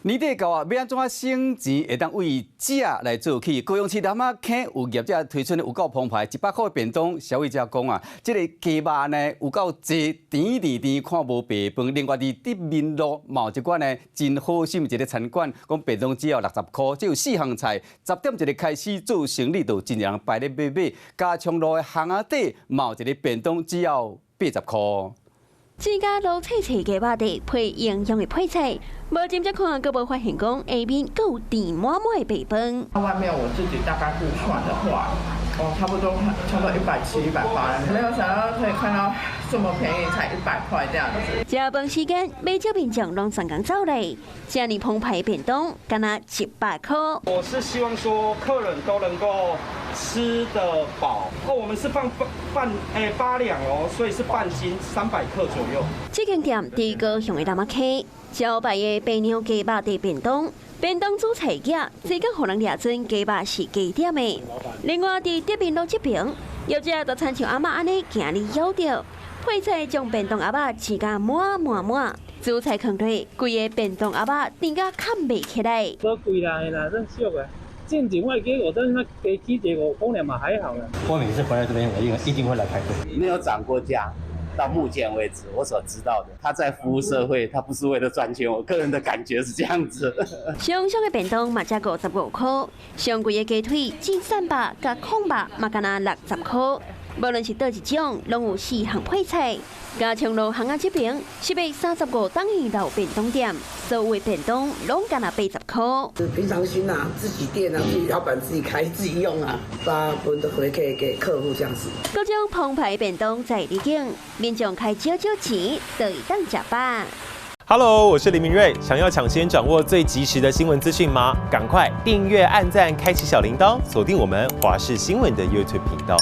年底到啊，欲按怎省錢會當為食來做起？高雄市南仔坑有業者推出有夠澎湃100箍的便當，消費者講啊，這个雞肉呢有夠濟，甜甜甜，看無白飯。另外佇德民路嘛有一款呢真好心一个餐館，講便當只要60箍，只有四項菜，10點一个開始做生理，就真濟人排咧買買。加昌路的巷仔底嘛有一个便當，只要80箍。這家老脆脆雞肉底配營養的配菜，無斟才看，閣無發現講下面閣有甜滿滿的白飯。外面我自己大概估算的話，哦，差不多170、180，沒有想到可以看到這麼便宜，才100塊這樣子。食飯時間，買少民眾攏專工走來，遮爾澎湃的便當，干焦100箍。我是希望說客人都能夠吃得飽。哦，我們是放半8兩哦，所以是半斤300克左右。這間店佇高雄的南仔坑，招牌的白娘雞肉底便當，便當主菜夾，這個予人掠準雞肉是加點的。另外，佇德民路這邊，業者就親像阿媽按呢行哩枵著，配菜將便當盒仔擠甲滿滿滿，主菜囥落，規个便當盒仔甜甲崁袂起來。無貴啦，啦，算俗的。正經我記我真係加起這5塊嘛還好啦。我每次回來這邊，我一定會來排隊。沒有漲過價，到目前為止我所知道的，他在服務社會，他不是為了賺錢。我個人的感覺是這樣子。雙雙的便當嘛才55箍，上貴的雞腿煎鱔肉佮炕肉嘛干焦60箍。無論是佗一種，攏有四項配菜。加昌路巷仔這邊是賣35檔的老便當店，所有的便當攏干焦80箍。平常心啊，自己店啊，自己老闆自己開自己用啊，把部分都回給給客戶這樣子。各種澎湃便當在離境，民眾開少少錢就會當食飽。 Hello，我是林明瑞。想要搶先掌握最及時的新聞資訊嗎？趕快訂閱、按讚、開啟小鈴鐺，鎖定我們華視新聞的 YouTube 頻道。